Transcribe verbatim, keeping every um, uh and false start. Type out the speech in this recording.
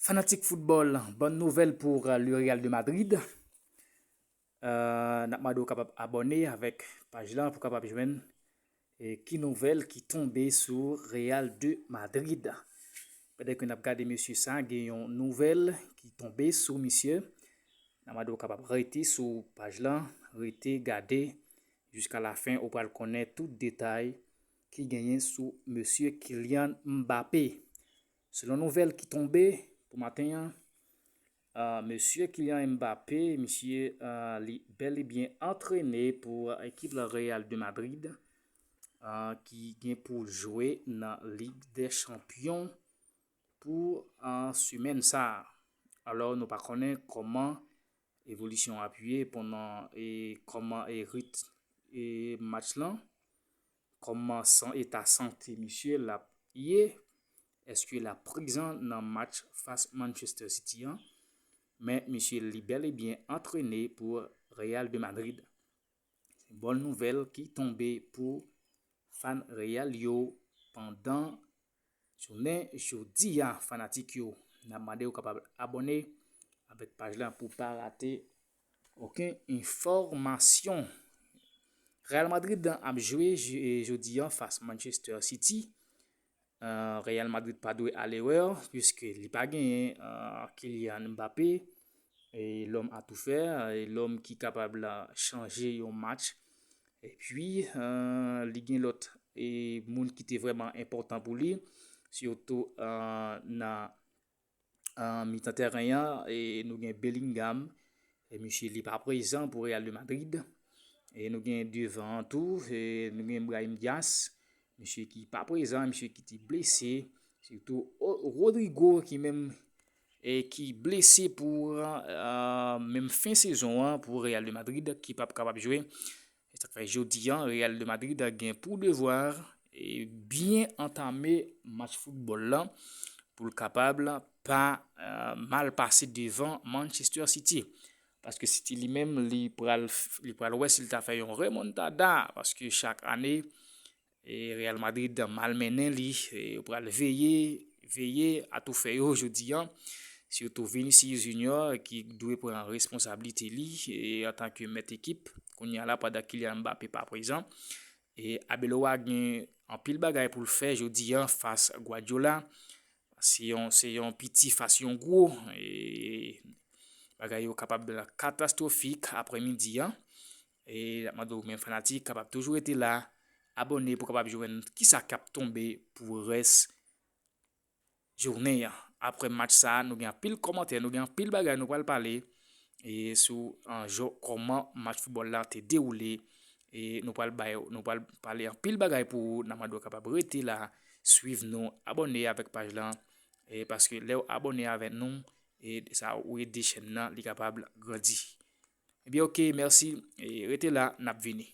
Fanatik foutbòl, bòn nouvèl pou, euh, le Real de Madrid. Euh, n ap mande w kapab abòne avèk paj la pou kapab jwenn, eh, ki nouvèl ki tonbe sou Real de Madrid. Pandan ke n ap gade mesye sa, gen yon nouvèl ki tonbe sou misye. N ap mande w kapab rete sou paj la, rete gade jiska lafen, ou pral konnen tout detay ki genyen sou mesye Kylian Mbappé. Selon nouvèl ki tonbe pou maten an, euh, mesye Kylian Mbappé, misye, euh, li bèl e byen antrene pou ekip la Real de Madrid, euh, ki gen pou jwe nan Lig dè Chanpyon pou, euh, semèn sa a. Alò, nou pa konnen kòman evolisyon ap ye pandan e kòman e rit e match lan, kòman san eta sante misye l ap ye, èske l ap prezan nan match fas Manchester City an, men misye li bèl e byen antrene pou Real de Madrid. Se bòn nouvèl ki tonbe pou fan Real yo pandan jounen jodi a, fanatik yo. N ap mande w kapab abòne avèk paj la pou pa rate okenn enfòmasyon. Real Madrid ap jwe je-, jodi a fas Manchester City. Euh, Real Madrid pa dwe alerè, piske li pa genyen, euh, Kylian Mbappé, e lòm a tou fè, e lòm ki kapab la chanje yon match. Epi, euh, li gen lòt e moun ki te vrèman enpòtan pou li, sitou, euh, nan, euh, mitan tèren an, e nou gen Bellingham, e misye li pa prezan pou Real de Madrid. E nou gen devan an tou, e nou gen Brahim Diaz, misye ki pa prezan, misye ki te blese, sitou O-, Rodrygo ki menm, e ki blese pou, euh, menm fen sezon an pou Real de Madrid, ki p ap kapab jwe. E sa k fè jodi an, Real de Madrid gen pou devwa e byen antame match foutbòl lan pou l kapab pa, euh, mal pase devan Manchester City. Paske City li menm, li pral, li pral wè si l ta fè yon remontada, paske chak ane, e Real Madrid mal mennen li, e yo pral veye, veye atoufè yo jodi an. Sitou Vinicius Junior ki dwe pran responsablite li, e antanke mèt ekip, kounye a la pandan Kylian Mbappé pa prezan. E Arbeloa gen anpil bagay pou l fè jodi an fas Guardiola. Se yon, se yon piti fas yon gwo. E bagay yo kapab katastwofik aprèmidi an. E n ap mande w menm fanatik kapab toujou rete la, abòne pou kapab jwenn kisa k ap tonbe pou rès jounen an. Aprè match sa, nou gen anpil kòmantè, nou gen anpil bagay nou pral pale, e sou, an, jan, kòman match foutbòl la te dewoule. E nou pral bay, nou pral pale anpil bagay pou ou, n ap mande w kapab rete la, swiv nou, abòne avèk paj lan, e paske lè w abòne avèk nou, e sa ou ede chèn nan, li kapab grandi. Ebyen, oke, mèsi, e rete la, n ap vini.